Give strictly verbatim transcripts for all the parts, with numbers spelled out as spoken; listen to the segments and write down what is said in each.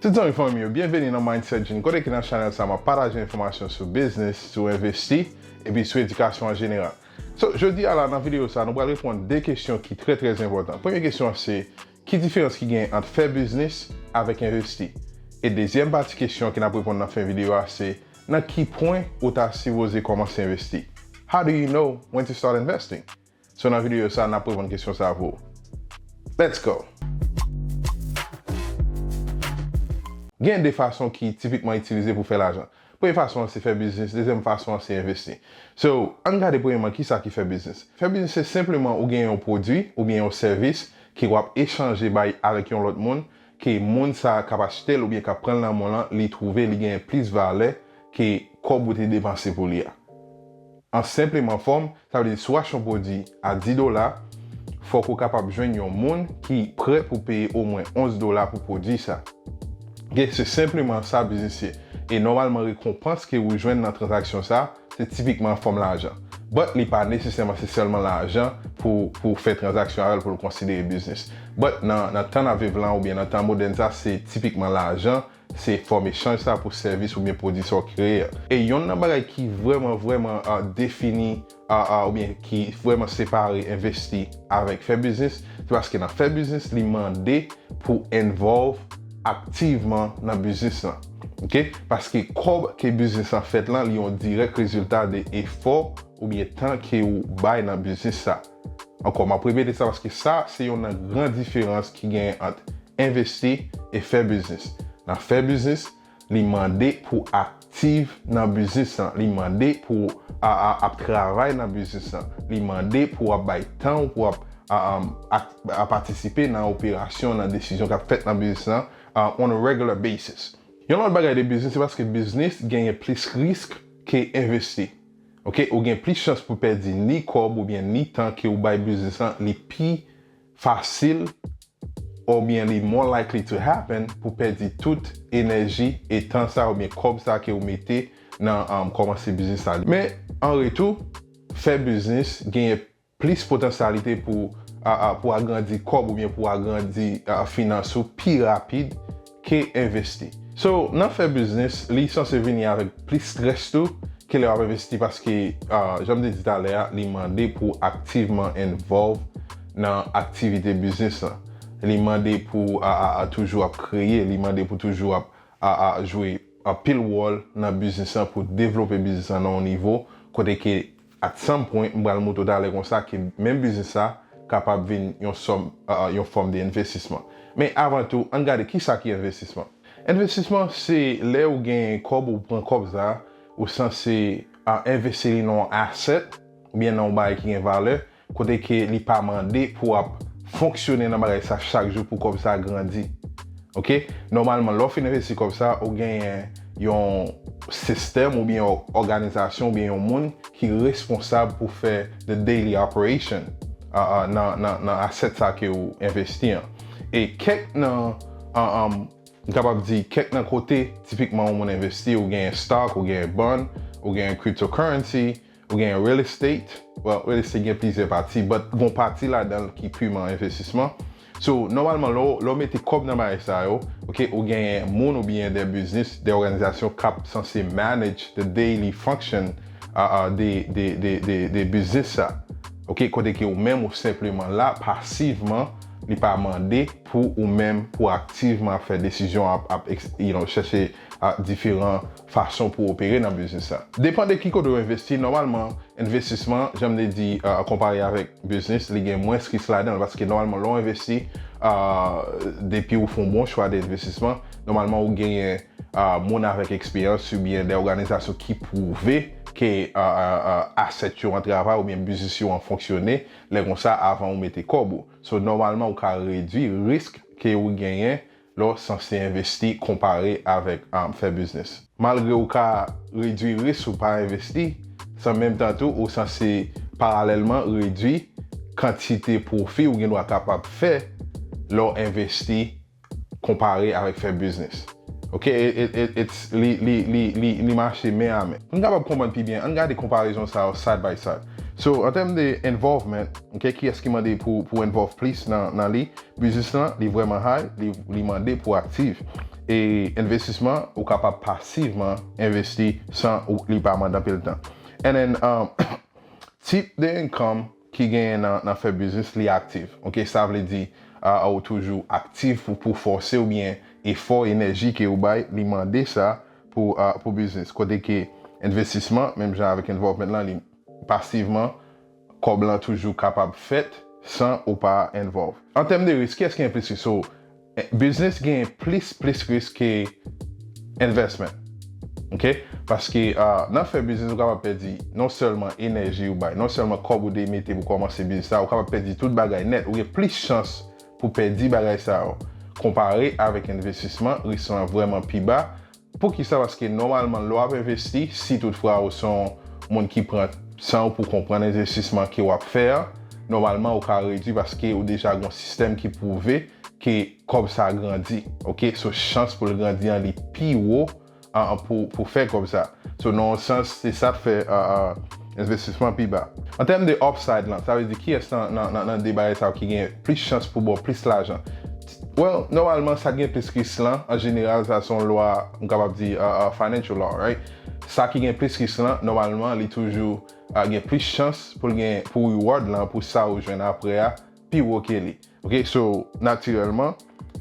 Tout zanmi fanmi yo, byenveni nan Mindset Gene, kote ke nan chanèl sa m ap pataje enfòmasyon sou biznis, sou envesti, epi sou edikasyon an jeneral. So, jodi a la, nan videyo sa, nou pral reponn de kesyon ki trè, trè enpòtan. Premye kesyon an se, ki diferans ki gen ant fè biznis avèk envesti? E dezyèm pati kesyon ke n ap reponn nan fen videyo a se, nan ki pwen ou ta sipoze kòmanse envesti? How do you know when to start investing? So nan videyo sa, n ap reponn kesyon sa pou ou. Let's go! Gen de fason ki tipikman itilize pou fè lajan. Premye fason an se fè biznis, dezyèm fason an se envesti. So, ann gade premyèman kisa ki fè biznis. Fè biznis se senpleman ou gen yon pwodui oubyen yon sèvis ke w ap echanje bay avèk yon lòt moun, ke moun sa a k ap achte l oubyen k ap pran l nan men w lan, li twouve li genyen plis valè ke kòb ou te depanse pou li a. An senpleman fòm, sa vle di si w achte yon pwodui a dis dola, fòk ou kapab jwenn yon moun ki prè pou peye omwen onz dola pou pwodui sa. Gen, se senpleman sa biznis ye. E nòmalman rekonpans ke ou jwenn nan tranzaksyon sa, se tipikman fòm lajan. But li pa nesesèman se sèlman lajan pou, pou fè tranzaksyon avè l pou l konsidere biznis. But nan, nan tan n ap viv lan oubyen nan tan modèn sa, se tipikman lajan, se fòm echanj sa pou sèvis oubyen pwodui sa w kreye a. E yonn nan bagay ki vrèman, vrèman, ah, defini, ah, ah, oubyen ki vrèman separe envesti avèk fè biznis, se paske nan fè biznis, li mande pou involve aktivman nan biznis lan. Oke? Paske kòb ke biznis lan fèt lan, li yon dirèk rezilta de efò oubyen tan ke ou bay nan biznis sa. Ankò, m ap repete sa paske sa se yonn nan gran diferans ki genyen ant envesti e fè biznis. Nan fè biznis, li mande pou aktif nan biznis lan. Li mande pou a, a, ap travay nan biznis lan. Li mande pou ap bay tan ou pou ap, a, a, a, a patisipe nan operasyon, nan desizyon k ap fèt nan biznis lan, a, on a regular basis. Yon lòt bagay de biznis, se paske biznis genyen plis risk ke envesti. Oke, ou gen plis chans pou pèdi ni kòb oubyen ni tan ke ou bay biznis lan, li pi fasil oubyen li more likely to happen pou pèdi tout enèji e tan sa oubyen kòb sa ke ou mete nan, um, kòmanse biznis la. Men, an retou, fè biznis genyen plis potansyalite pou, a, a, pou agrandi kòb oubyen pou agrandi, a, finans ou pi rapid ke envesti. So, nan fè biznis, li sanse vini avèk plis strès tou ke lè w ap envesti paske, a, jan m te di talè a, li mande pou aktivman involve nan aktivite biznis lan. Li mande pou, a, a, a, toujou ap kreye, li mande pou toujou ap a, a, jwe anpil wòl nan biznis lan pou devlope biznis lan nan yon nivo kote ke at some point, m pral montre w talè konsa ke menm biznis sa kapab vin yon sòm, a, a, yon fòm de envestisman. Men avan tou, ann gade kisa ki envestisman. Envestisman se lè ou gen kòb, ou pran kòb sa, ou sanse, a, envesti li nan yon asset oubyen nan yon bagay ki gen valè, kote ke li pa mande pou w ap fonksyone nan bagay sa chak jou pou kòb sa grandi. Oke? Nòmalman, lè w fin envesti kòb sa, ou genyen yon sistèm oubyen yon òganizasyon oubyen yon moun ki responsab pou fè the daily operation, a, a, nan, nan, nan asset sa ke ou envesti an. E kèk nan, an, an, m kapab di kèk nan kote tipikman yon moun envesti, ou genyen stock, ou genyen bond, ou genyen cryptocurrency, ou genyen real estate. Well, real estate gen plizyè pati, but gon pati ladan l ki piman envestisman. So, nòmalman, lè w, lè w mete kòb nan bagay sa yo, oke, ou genyen moun oubyen de biznis, de òganizasyon k ap sanse manage the daily function, a, a, de, de, de, de, de biznis sa. Oke, kote ke ou menm ou senpleman la, pasivman, li pa mande pou ou menm pou aktivman ap fè desizyon, ap, ap ex-, you know, chèche, a, diferan fason pou opere nan biznis la. Depan de ki kote w envesti, nòmalman, envestisman, jan m te di, a, konpare avèk biznis, li gen mwens risk ladan l, paske nòmalman, lè w envesti, a, depi ou fè yon bon chwa de envestisman, nòmalman, ou genyen, a, moun avèk eksperyans oubyen de òganizasyon ki pwouve ke, a, a, a, asset yo an travay oubyen biznis yo an fonksyone, lè konsa, avan ou mete kòb ou. So, nòmalman, ou ka redwi risk ke ou genyen lè w sanse envesti konpare avèk, um, fè biznis. Malgre ou ka redwi risk ou pa envesti, san menm tan tou, ou sanse paralèlman redwi kantite pwofi ou gen dwa kapab fè lè w envesti konpare avèk fè biznis. Oke, it, it, it, it's, li, li, li, li, li mache men a men. Pou n kapab konprann pi byen, ann gade konparezon sa yo side by side. So, an tèm de involvement, oke, kiyès ki mande pou, pou involve plis nan, nan li? Biznis lan, li vrèman high, li, li mande pou aktif. e envestisman, ou kapab pasivman envesti san ou, li pa mande anpil tan. And then, um, tip de income ki genyen nan, nan fè biznis, li aktif. Ok, sa vle di, uh, ou toujou aktif pou, pou fòse oubyen efò, enèji ke ou bay, li mande sa pou, uh, pou biznis. Kote ke envestisman, menm jan avèk involvement lan, li pasivman, kòb lan toujou kapab fèt san ou pa involve. An tèm de risk, kiyès ki gen plis risk? So, eh, biznis gen plis, plis risk ke investment. Ok? Paske, ah, nan fè biznis, ou kapab pèdi non sèlman enèji ou bay, non sèlman kòb ou te mete pou kòmanse biznis la, ou kapab pèdi tout bagay nèt. Ou gen plis chans pou pèdi bagay sa yo. Konpare avèk envestisman, risk lan vrèman pi ba. Poukisa? Paske nòmalman, lè w ap envesti, si toutfwa ou se yon moun ki pran tan ou pou konprann envestisman ke w ap fè a, nòmalman, ou ka redui paske ou deja gen yon sistèm ki pwouve ke kòb sa grandi. Ok? So, chans pou l grandi an, li pi wo, ah, pou, pou fè kòb sa. So, nan yon sans, se sa k fè, ah, ah, envestisman pi ba. An tèm de upside lan, sa vle di kiyès nan, nan, nan, nan de bagay sa yo ki gen plis chans pou ba w plis lajan? Well, nòmalman, sa k gen plis risk lan, an jeneral, sa se yon lwa, m kapab di, ah, ah, financial law, right? Sa ki gen plis risk lan, nòmalman, li toujou, ah, gen plis chans pou l gen, pou reward lan, pou sa ou jwenn apre a, pi wo ke li. Ok, so, natirèlman,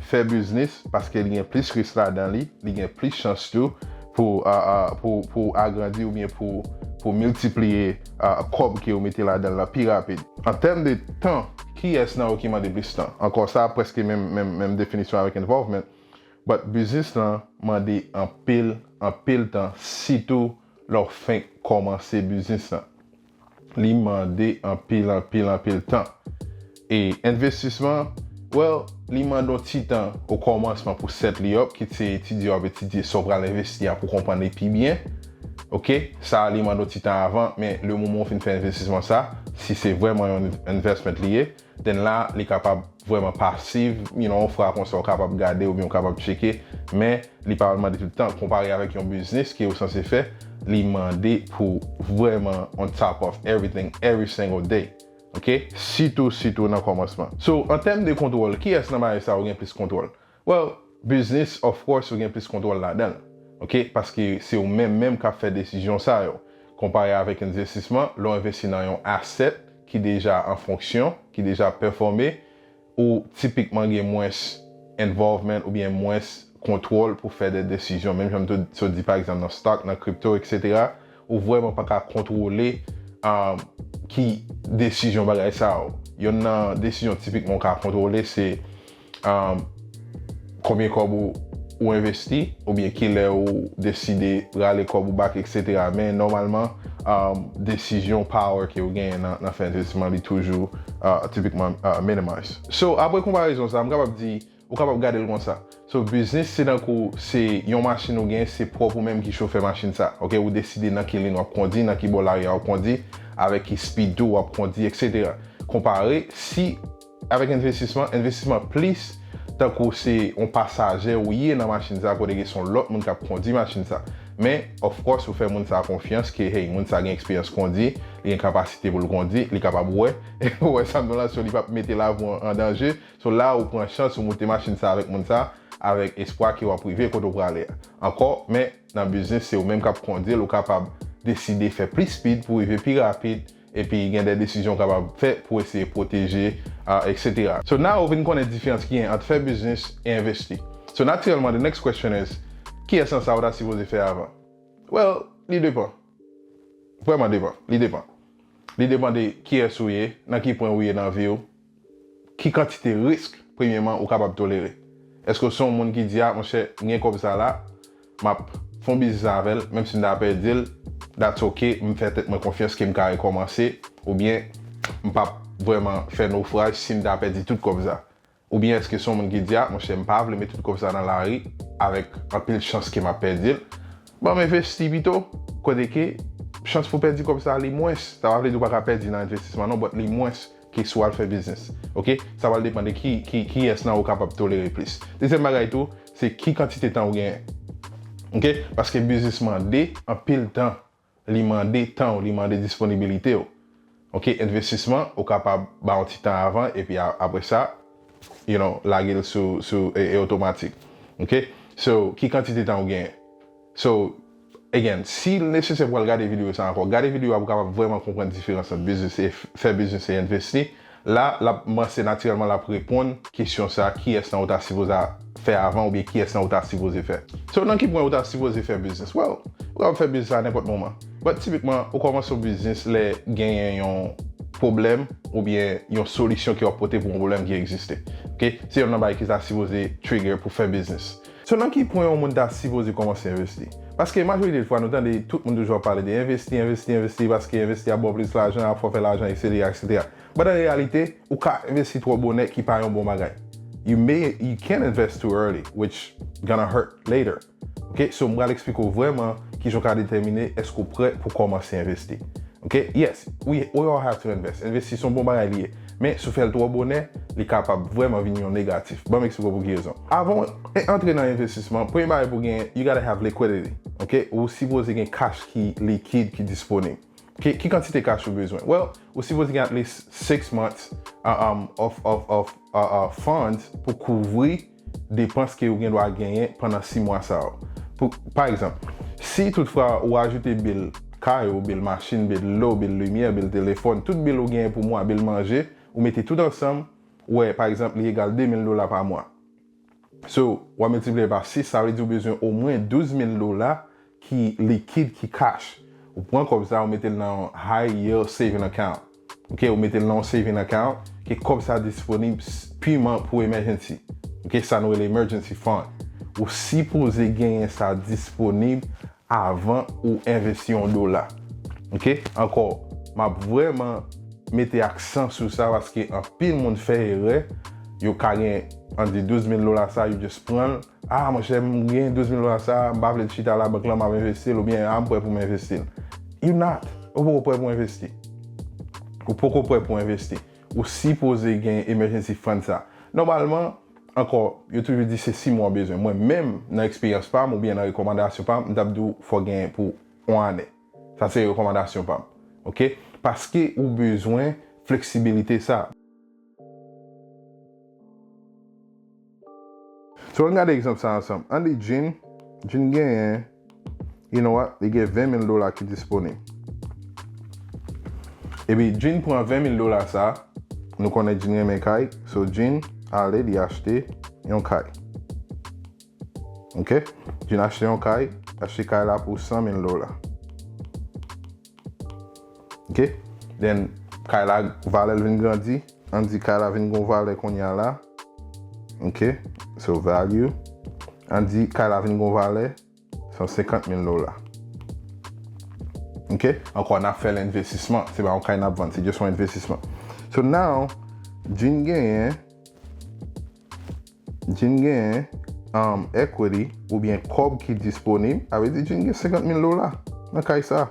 fè biznis, paske li gen plis risk ladan li, li gen plis chans tou pou, ah, ah, pou, pou agrandi oubyen pou, pou miltipliye, ah, kòb ke ou mete ladan l lan pi rapid. An tèm de tan, kiyès nan yo ki mande plis tan? Ankò, sa prèske menm, menm, menm definisyon avèk involvement, but biznis lan mande anpil, anpil tan, sitou lè w fenk kòmanse biznis lan. Li mande anpil, anpil, anpil tan. E envestisman, well, li mande yon ti tan o kòmansman pou set li up, kit se etidye w ap etidye sa w pral envesti a pou konprann li pi byen. Ok? Sa a, li mande yon ti tan avan, men le moman w fin fè envestisman sa, si se vrèman yon investment li ye, then la, li kapab vrèman pasiv, you know, yon fwa konsa, w kapab gade oubyen w kapab tcheke, men li pa mande tout tan. Konpare avèk yon biznis ke ou sanse fè, li mande pou vrèman on top of everything, every single day. Ok? Sitou, sitou nan kòmansman. So, an tèm de kontwòl, kiyès nan bagay sa yo gen plis kontwòl? Well, biznis, of course, ou gen plis kontwòl ladan l. Ok? Paske se ou menm menm k ap fè desizyon sa yo. Konpare avèk envestisman, lè w envesti nan yon asset ki deja an fonksyon, ki deja ap pèfòme, ou tipikman gen mwens involvement oubyen mwens kontwòl pou fè de desizyon. Menm jan m te sot di, pa egzanp, nan stock, nan crypto, et cetera, ou vrèman pa ka kontwole, um, ki desizyon bagay sa yo. Youn nan desizyon tipikman ou ka kontwole, se, um, konbyen kòb ou, ou envesti, oubyen kilè ou deside rale kòb ou back, et cetera. Men nòmalman, um, desizyon power ke ou genyen nan, nan fè envestisman, li toujou, uh, tipikman, uh, minimize. So, apre konparezon sa, m kapab di, ou kapab gade l konsa. So, biznis se tankou se yon machin ou gen, se pwòp ou menm ki chofè machin sa. Ok, ou deside nan ki liy w ap kondi, nan ki bò lari a w ap kondi, avèk ki speed tou w ap kondi, et cetera. Konpare si avèk envestisman, envestisman plis tankou se yon pasaje ou ye nan machin sa, kote ke se yon lòt moun k ap kondi machin sa. Men, of course, ou fè moun sa konfyans ke, hey, moun sa gen eksperyans kondi, li gen kapasite pou l kondi, li kapab wè, wè sa m di w la, so li p ap mete lavi w an danje. So la, ou pran chans, ou moute machin sa avèk moun sa, avèk espwa ke w ap rive kote w prale a. Ankò, men nan biznis, se ou menm k ap kondi l, ou kapab deside fè plis speed pou rive pi rapid, epi gen de desizyon w kapab fè pou eseye pwoteje, ah, et cetera. So now, ou vin konnen diferans ki gen ant fè biznis e envesti. So natirèlman, the next question is, kiyès nan sa ou ta sipoze fè avan? Well, li depann. Vrèman depann. Li depann. Li depann de kiyès ou ye, nan ki pwen ou ye nan vi w, ki kantite risk, premyèman, ou kapab tolere. Èske w se yon moun ki di, a, monchè, m gen kòb sa la, m ap fè yon biznis avè l, menm si m ta pèdi l, that's ok, m fè tèt mwen konfyans ke m ka rekòmanse, oubyen m p ap vrèman fè nofraj si m ta pèdi tout kòb sa? Oubyen èske se yon moun ki di, a, monchè, m pa vle met tout kòb sa nan lari avèk anpil chans ke m ap pèdi l? Ban m envesti pito, kote ke chans pou pèdi kòb sa li mwens. Sa pa vle di ou pa ka pèdi nan envestisman non, but li mwens ke si w al fè biznis. Ok? Sa pral depann de ki, ki, kiyès nan ou kapab tolere plis. Dezyèm bagay tou, se ki kantite tan ou genyen. Ok? Paske biznis mande anpil tan. Li mande tan w, li mande disponibilite w. Ok, envestisman, ou kapab ba yon ti tan avan, epi a, apre sa, you know, lage l sou, sou, e, e otomatik. Ok? So, ki kantite tan ou genyen? So, again, si l nesesè pou w al gade videyo sa ankò, gade videyo a pou w kapab vrèman konprann diferans ant biznis e f- fè biznis e envesti. La, l ap manse natirèlman, l ap reponn kesyon sa, kiyès nan ou ta sipoze a fè avan oubyen kiyès nan ou ta sipoze fè. So, nan ki pwen ou ta sipoze fè biznis? Well, ou kapab fè biznis a nenpòt moman. But tipikman, ou kòmanse yon biznis lè genyen yon pwoblèm oubyen yon solisyon ke w ap pote pou yon pwoblèm ki egziste. Ok? Se youn nan bagay ki ta sipoze trigger pou fè biznis. So, nan ki pwen yon moun ta sipoze kòmanse envesti? Paske majorite de fwa, nou tande tout moun toujou ap pale de envesti, envesti, envesti, paske envesti ap ba w plis lajan, ap fè w fè lajan, etsetera, etsetera. But an reyalite, ou ka envesti twò bonè ki pa yon bon bagay. You may, you can invest too early, which gonna hurt later. Ok, so m pral eksplike w vrèman kijan w ka detèmine èske w prè pou kòmanse envesti. Ok, yes, we, we all have to invest. Envesti se yon bon bagay li ye. Men si w fè l twò bonè, li kapab vrèman vin yon negatif. Ban m eksplike w pou ki rezon. Avan w e- antre nan envestisman, premye bagay pou w gen, you gotta have liquidity. Ok, ou sipoze gen cash ki likid, ki disponib. Ki, ki kantite cash ou bezwen? Well, ou sipoze gen at least six months uh, um, of, of, of uh, uh, funds pou kouvri depans ke ou gen dwa genyen pandan sis mwa sa yo. Pou, pa egzanp, si toutfwa ou ajoute bil kay ou, bil machin, bil dlo, bil limyè, bil telefòn, tout bil ou genyen pou mwa, bil manje, ou mete tout ansanm, ou wè, pa egzanp, li egal de mil dola pa mwa. So, w ap miltipliye pa sis, sa vle di ou bezwen omwen douz mil dola ki likid, ki cash. Ou pran kòb sa, ou mete l nan yon high yield saving account. Ok, ou mete l nan yon saving account, ke kòb sa disponib s- piman pou emergency. Ok, sa nou rele emergency fund. Ou sipoze genyen sa disponib avan ou envesti yon dola. Ok, ankò, m ap vrèman mete aksan sou sa paske anpil moun fè erè, yo ka gen, ann di douz mil dola sa, yo just pran l, ah, monchè, m gen douz mil dola sa, m pa vle l chita labank lan, m ap envesti l, oubyen, ah, m prè pou m envesti l. You not. Ou poko prè pou w envesti. Ou poko prè pou w envesti. Ou sipoze gen emergency fund sa. Nòmalman, ankò, yo toujou di se sis mwa w bezwen. Mwen menm, nan eksperyans pa m oubyen nan rekòmandasyon pa m, m t ap di w fò w genyen pou yon ane. Sa se rekòmandasyon pa m. Ok? Paske ou bezwen fleksibilite sa. So, ann gade egzanp sa ansanm. Ann di Jean, Jean genyen, you know what, li gen ven mil dola ki disponib. Epi Jean pran ven mil dola sa, nou konnen Jean renmen kay, so Jean ale, li achte yon kay. Ok? Jean achte yon kay, achte kay la pou san mil dola. Ok? Then, kay la, valè l vin grandi. Ann di kay la vin gon valè kounye a la. Ok? So, value. Ann di kay la vin gon valè san senkant mil dola. Ok? Ankò, n ap fè l envestisman. Se pa yon kay n ap vann, se just yon envestisman. So, now, Jean genyen Jean genyen um, equity oubyen kòb ki disponib, sa vle di Jean gen senkant mil dola nan kay sa.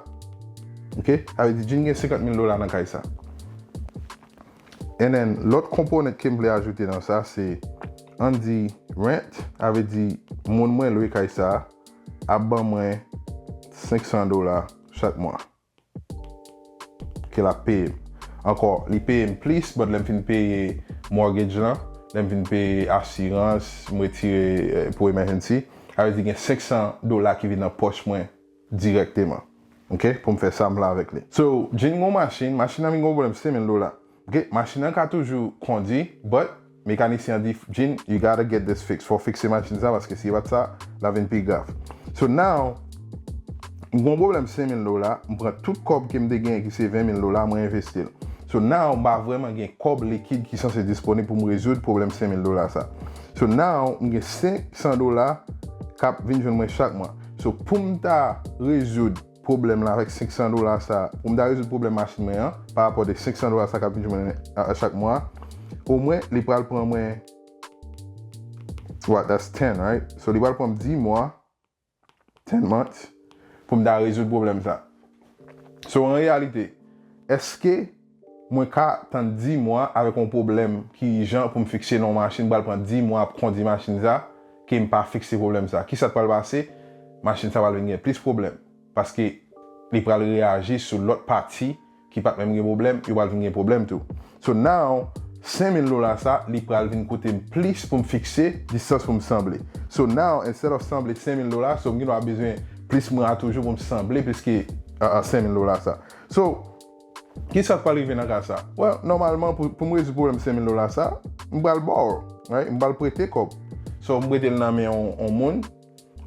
Ok? Sa vle di Jean gen senkant mil dola nan kay sa. And then, lòt konponant ke m vle ajoute nan sa, se ann di rent, sa vle di moun mwen lwe kay sa ap ban mwen senk san dola chak mwa. Ke l ap peye m. Ankò, li peye m plis, but lè m fin peye mortgage lan, lè m fin peye asirans, m retire eh, pou emergency, sa vle di gen senk san dola ki vin nan pòch mwen dirèkteman. Ok? Pou m fè sa m vle avèk li. So, Jean gon machin, machin nan vin gon pwoblèm senk mil dola. Ok, machin nan ka toujou kondi, but mekanisyen an di, Jean, you gotta get this fixed. Fò w fikse machin sa, paske si se pa t sa, l ap vin pi grav. So now, m gon pwoblèm senk mil dola, m pran tout kòb ke m te genyen ki se ven mil dola, mwen envesti l. So now, m pa vrèman gen kòb likid ki sanse disponib pou m rezoud pwoblèm senk mil dola sa. So now, m gen senk san dola k ap vin jwenn mwen chak mwa. So pou m ta rezoud pwoblèm la avèk senk san dola sa, pou m ta rezoud pwoblèm machin mwen an, pa rapò de senk san dola sa k ap vin jwenn mwen a, a chak mwa, omwen, li pral pran mwen, what, that's ten, right? So, li pral pran m dis mwa, ten months, pou m ta rezoud pwoblèm sa. So, an reyalite, èske mwen ka tann dis mwa avèk yon pwoblèm ki ijan pou m fikse nan yon machin, m pral pran dis mwa ap kondi machin sa, ke m pa fikse pwoblèm sa. Kisa k pral pase? Machin sa pral vin gen plis pwoblèm. Paske li pral reyaji sou lòt pati ki pa t menm gen pwoblèm, yo pral vin gen pwoblèm tou. So now, senk mil dola sa, li pral vin koute m plis pou m fikse distans pou m sanble. So now, instead of sanble senk mil dola, so m gen dwa bezwen plis mwa toujou pou m sanble plis ke uh, uh, senk mil dola sa. So, kisa k pral rive nan ka sa? Well, nòmalman, pou, pou m rezoud pwoblèm senk mil dola sa, m pral borrow, right? M pral prete kòb. So, m prete l nan men yon, yon moun,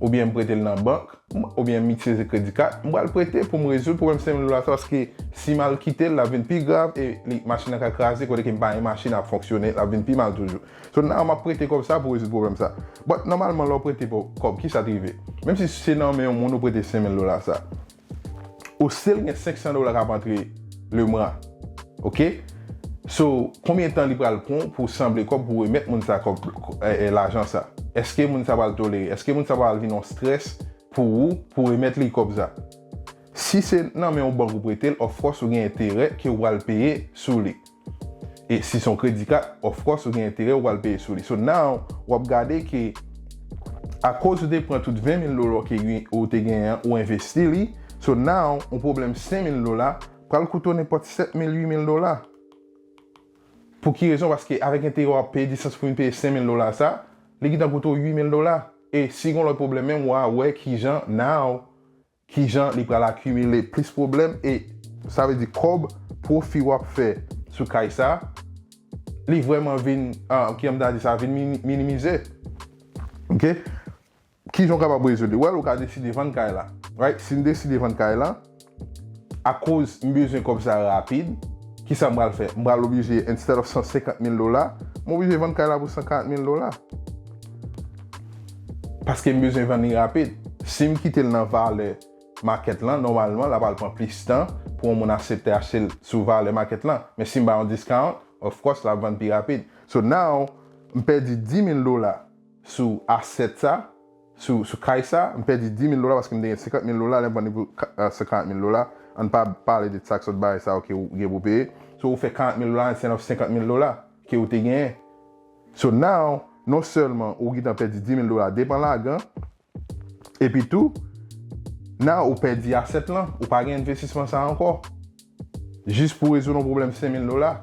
oubyen m prete l nan bank, oubyen m itilize kredi kat, m pral prete pou m rezoud pwoblèm senk mil dola sa, paske si m al kite l, l ap vin pi grav e li, machin nan ka kraze, kote ke m pa gen machin ap fonksyone, l ap vin pi mal toujou. So, now m ap prete kòb sa pou rezoud pwoblèm sa. But, nòmalman, lè w prete po-, kòb, kisa k rive? Menm si se nan men yon moun ou prete senk mil dola sa, ou still gen senk san dola k ap antre le mwa. Ok? So, konbyen tan li pral pran pou sanble kòb pou remèt moun sa kòb, eh, eh, lajan sa? Èske moun sa pral tolere? Èske moun sa pral vin yon strès pou ou, pou remèt li kòb sa? Si se nan men yon bank ou prete l, of course, ou gen enterè ke w pral peye sou li. E si se yon kredi kat, of course, ou gen enterè, ou pral peye sou li. So now, w ap gade ke akoz ou te pran tout ven mil dola ke ou te genyen an, ou envesti li. So now, yon pwoblèm senk mil dola pral koute w nenpòt sèt mil, uit mil dola. Pou ki rezon? Paske avèk enterè w ap peye distans pou vin peye senk mil dola sa, li gentan koute w uit mil dola. E si gen lòt pwoblèm menm, w a wè kijan now, kijan li pral akimile plis pwoblèm e sa vle di kòb pwofi w ap fè sou kay sa, li vrèman vin, ah, kijan m ta di sa, vin mini-, minimize. Ok? Kijan w kapab rezoud li? Well, ou ka deside vann kay la. Right? Si m deside vann kay la, akoz m bezwen kòb sa rapid, kisa m pral fè? M pral oblije, instead of san senkant mil dola, m oblije vann kay la pou san karant mil dola. Paske m bezwen vann li rapid. Si m kite l nan valè makèt lan, nòmalman, l ap al pran plis tan pou yon moun aksepte achte l sou valè makèt lan. Men si m ba yon discount, of course, l ap vann pi rapid. So now, m pèdi dis mil dola sou asset sa, sou, sou kay sa, m pèdi dis mil dola paske m te gen senkant mil dola, lè m vann li pou ka-, euh, san karant mil dola. Ann pa pale de tax, lòt bagay sa yo ke ou gen pou peye. So, ou fè karant mil dola, instead of senkant mil dola ke ou te genyen. So now, non sèlman ou gentan pèdi dis mil dola depan lagan, epi tou, now ou pèdi asset lan, ou pa gen envestisman sa ankò. Jis pou rezoud yon pwoblèm senk mil dola.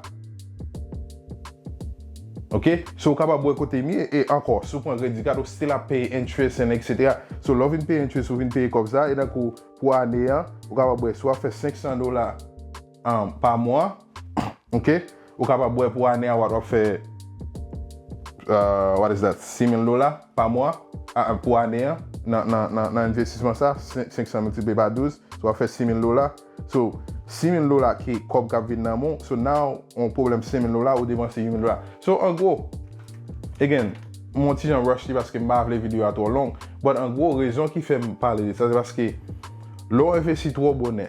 Ok? So, ou kapab wè kote m ye, e ankò, si w pran kredi kat, ou still ap peye interest and et cetera. So, lè w vin peye interest, ou vin peye kòb sa, e tankou pou ane an, ou kapab wè, si w ap fè senk san dola, um, pa mwa, ok? Ou kapab wè pou ane an, w ap fè, uh, what is that? Sis mil dola pa mwa, ah, ah, pou ane an, nan, nan, nan, nan envestisman sa, senk, senk san miltipliye pa douz, so w ap fè sis mil dola. So, sis mil dola ki kòb k ap vin nan men w. So, now, yon pwoblèm senk mil dola, ou depanse uit mil dola. So, an gwo, again, m yon ti jan rush li paske m pa vle videyo a twò long, but an gwo, rezon ki fè m pale de sa, se paske lè w envesti twò bonè,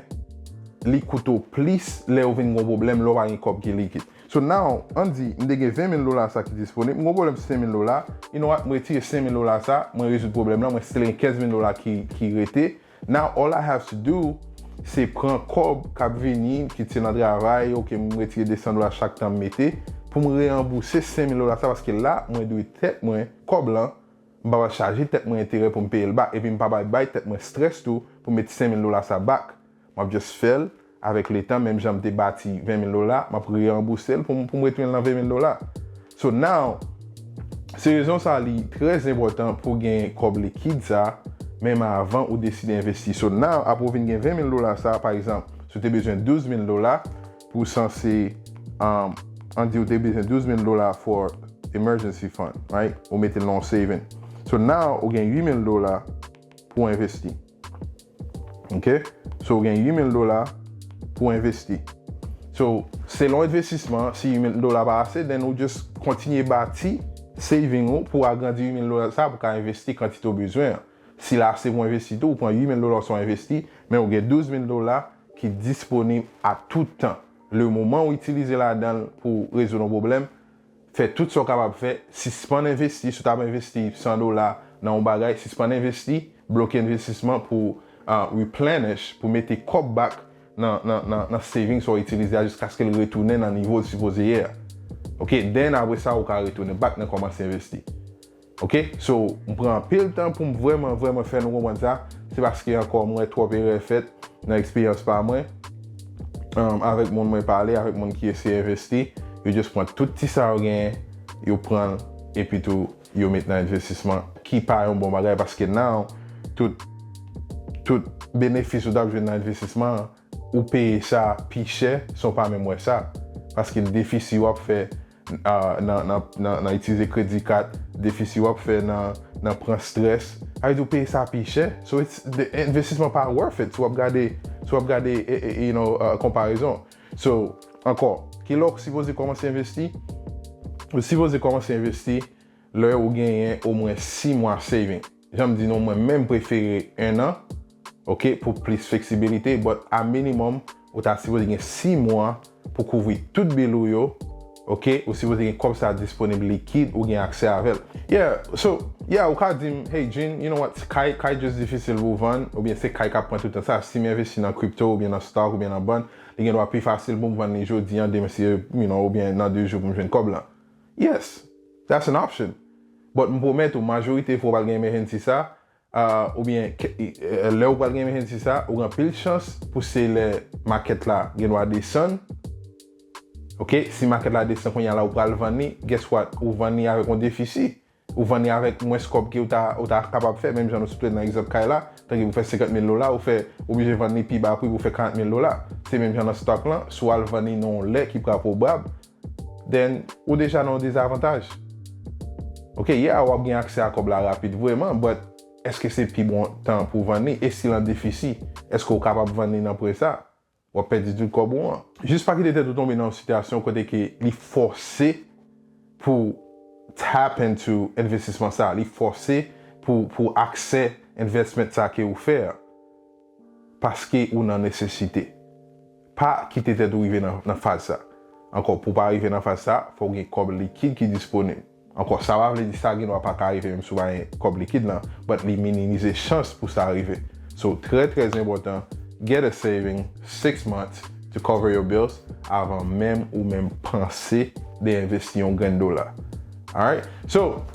li koute w plis lè w vin gen yon pwoblèm, lè w pa gen kòb ki likid. So now, ann di, m te gen ven mil dola sa ki disponib, m gen yon pwoblèm senk mil dola, you know what, m retire senk mil dola sa, mwen rezoud pwoblèm lan, mwen still gen kenz mil dola ki, ki rete. Now, all I have to do, se pran kòb k ap vini, kit se nan travay, ok, m retire de san dola chak tan m mete, pou m reyanbouse senk mil dola sa, paske la, mwen dwe tèt mwen kòb lan, m pa pral chaje tèt mwen enterè pou m peye l back, epi m pa pral bay tèt mwen strès tou pou m met senk mil dola sa back. M ap just fè l avèk letan, menm jan m te bati ven mil dola, m ap reyanbouse l pou m, pou m retounen nan ven mil dola. So now, se rezon sa li trè enpòtan pou gen kòb likid sa, menm avan ou deside envesti. So now, apre w vin gen ven mil dola sa, pa egzanp, si w te bezwen douz mil dola pou w sanse, um, ann di w te bezwen douz mil dola for emergency fund, right? Ou mete l nan yon saving. So now, ou gen uit mil dola pou w envesti. Ok? So, ou gen uit mil dola pou w envesti. So, selon envestisman, si uit mil dola pa ase, then ou just kontinye bati saving ou pou agrandi uit mil dola sa pou ka envesti kantite w bezwen an. Si l ase pou w envesti tou, ou pran uit mil dola w sa w envesti, men ou gen douz mil dola ki disponib a tout tan. Le moman ou itilize ladan l pou rezoud yon pwoblèm, fè tout sa w kapab fè, sispann envesti, si w t ap envesti san dola nan yon bagay, sispann envesti, bloke envestisman pou, ah, replenish, pou mete kòb back nan, nan, nan, nan saving sa w itilize a jiskaske l retounen nan nivo l sipoze ye a. Ok, then apre sa, ou ka retounen back nan kòmanse envesti. Ok, so, m pran anpil tan pou m vrèman, vrèman fè nou konprann sa. Se paske ankò, m wè twòp erè fèt nan eksperyans pa mwen, um, avèk moun mwen pale, avèk moun ki eseye envesti. Yo just pran tout ti sa yo genyen, yo pran l, epi tou yo met nan envestisman ki pa yon bon bagay, paske now tout, tout benefis ou t ap jwenn nan envestisman an, ou peye sa pi chè san w pa menm wè sa. Paske defisi w ap fè uh, nan, nan, nan, nan itilize kredi kat, defisi w ap fè nan, nan pran strès, sa vle di w peye sa pi chè. So it's, the envestisman pa worth it si w ap gade, si w ap gade e, e, you know, uh, konparezon. So, ankò, kilè w sipoze kòmanse envesti? Ou sipoze kòmanse envesti lè ou genyen omwen sis mwa saving. Jan m di nou, mwen menm prefere en an, ok, pou plis fleksibilite, but a minimum, ou ta sipoze gen sis mwa pou kouvri tout bil ou yo, ok, ou sipoze gen kòb sa disponib likid, ou gen aksè avè l. Yeah, so, yeah, ou ka di m, hey, Gene, you know what, kay, kay just difisil pou w vann, oubyen se kay k ap pran tout tan sa, si m envesti nan crypto, oubyen nan stock, oubyen nan bond, li gen dwa pi fasil pou m vann li jodi an, demen si, you know, oubyen nan de jou pou m jwenn kòb lan. Yes, that's an option. But m pwomèt ou, majorite fwa w pral gen emergency sa, uh, oubyen ke- eh, lè ou pral gen emergency sa, ou gen anpil chans pou se lè makèt la gen dwa desann. Ok, si makèt la desann kounye a la ou pral vann li, guess what? Ou vann li avèk yon defisi. Ou vann li avèk mwens kòb ke ou ta, ou ta kapab fè, menm jan nou sot nan egzanp kay la, tanke ou fè senkant mil dola, ou fè, ou oblije vann li pi ba pri pou fè karant mil dola. Se menm jan nan stock lan, si w al vann li nan yon lè ki pa pwobab, then ou deja nan yon dezavantaj. Ok, yeah, w ap gen aksè a kòb la rapid vreman, but èske se pi bon tan pou vann li? E si l an defisi, èske w kapab vann li nan pre sa? W ap pèdi tout kòb ou an. Jis pa kite tèt ou tonbe nan yon sitiyasyon kote ke li fòse pou tap into envestisman sa, li fòse pou, pou aksè investment sa ke ou fè a. Paske ou nan nesesite. Pa kite tèt ou rive nan, nan faz sa. Ankò, pou w pa rive nan faz sa, fò w gen kòb likid ki disponib. Ankò, sa pa vle di sa gen dwa pa ka rive menm si w pa gen kòb likid lan, but li minimize chans pou sa rive. So, trè, trè enpòtan, get a saving six months to cover your bills avan menm ou menm panse de envesti yon grenn dola. Alright? So,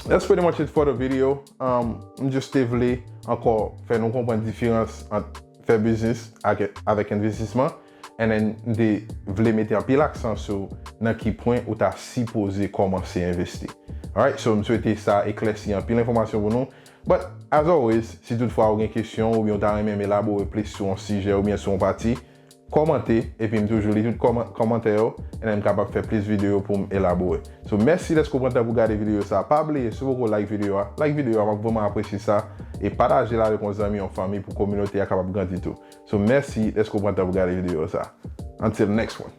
that's pretty much it for the video. Um, m just te vle ankò fè nou konprann diferans ant fè biznis ak, avèk envestisman, and then m te vle mete anpil aksan sou nan ki pwen ou ta sipoze kòmanse envesti. Alright, so m swete sa eklèsi anpil enfòmasyon pou nou. But, as always, si toutfwa ou gen kesyon oubyen ou ta renmen m elabore plis sou yon sijè oubyen sou yon pati, kòmante, epi m toujou li tout kòman- kòmantè yo, and then m kapab fè plis videyo pou m elabore. So, mèsi dèske w pran tan pou gade videyo sa. Pa bliye, si w poko like videyo a, like videyo a, m ap vrèman apresye sa, e pataje l avèk yon zanmi, yon fanmi, pou kominote a kapab grandi tou. So, mèsi dèske w pran tan pou gade videyo sa. Until next one.